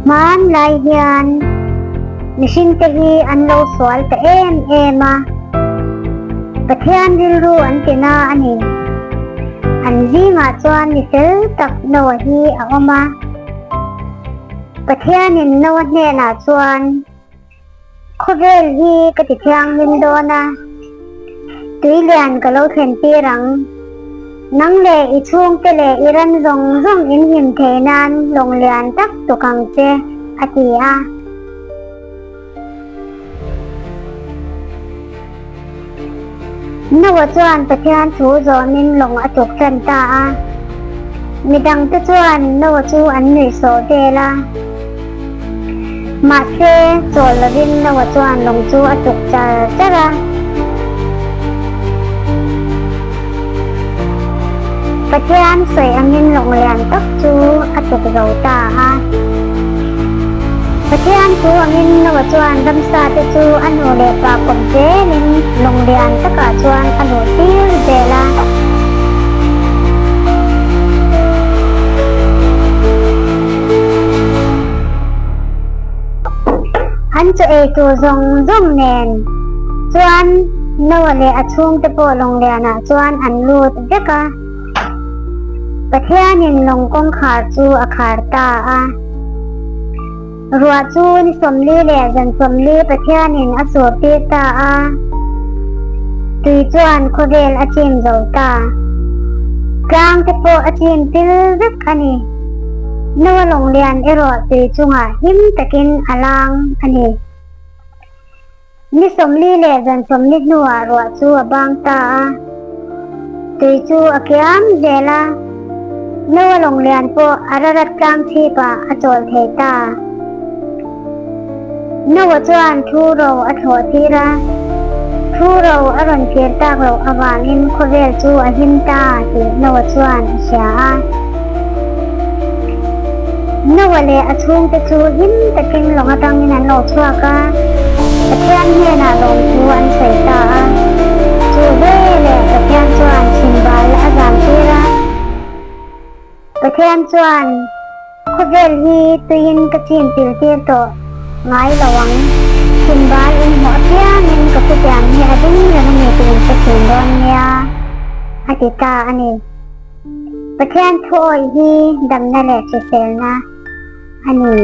Hmanlai hian mihringte hi an lo sual ta em em a, Pathian rilru an ti na a ni. An zingah chuan mi fel tak Noah hi a awm a. Pathianin Noah hnenah chuan, Khawvel hi ka ti thianghlim dawn a, tui lian ka lo thlen tir ang. Nang leh i chhungte leh i ran zawng zawng in him thei nan lawng lian tak tuk ang che, a ti a. Noah chuan Pathian thu zawmin lawng a tuk tan ta a. Midangte chuan Noah chu an nuihsawh vel a. Mahse, chawl lovin Noah chuan lawng chu a tuk char char a. Pathian sawi angin lawng lian tak chu a tuk zo ta a. Pathian thu angin Noah chuan ramsa te chu a nu leh pa kawp zelin lawng lian takah chuan a luh tir zel a. An chaw ei tur zawng zawng nen chuan Noah leh a chhungte pawh lawng lianah chuan an lut vek a. Pathianin lawng kawngkhar chu a khar ta a. Ruah chu ni 40 leh zan 40 Pathianin a sur tir ta a. Tui chuan khawvel a chim zo ta. Tlang te pawh a chim pil vek a ni. Noa lawng lian erawh tui chungah him takin a lang a ni. Ni 40 leh zan 40 hnuah ruah chu a bang ta a, tui chu a kiam zel a, Noa lawng lian pawh Ararat tlang chhipah a chawl thei ta. Noa chuan thu ro a thlawh tir a, thu ro a rawn kir tak loh avangin khawvel chu a him ta tih Noa chuan a hria a. Noa leh a chhungte chu him takin lawng atangin an lo chhuak a, Pathian hnenah lawmthu an sawi ta a. Chu veleh Pathian chuan chhimbal a zam tir a. Pathian chuan, Khawvel hi tuiin ka chim pil tir tawh ngai lo ang. Chhimbal in hmuh apiangin ka thutiam hi a ding reng a ni tih in hre thin dawn nia, a ti ta a ni. Pathian thuawih hi damna leh hriselna a ni.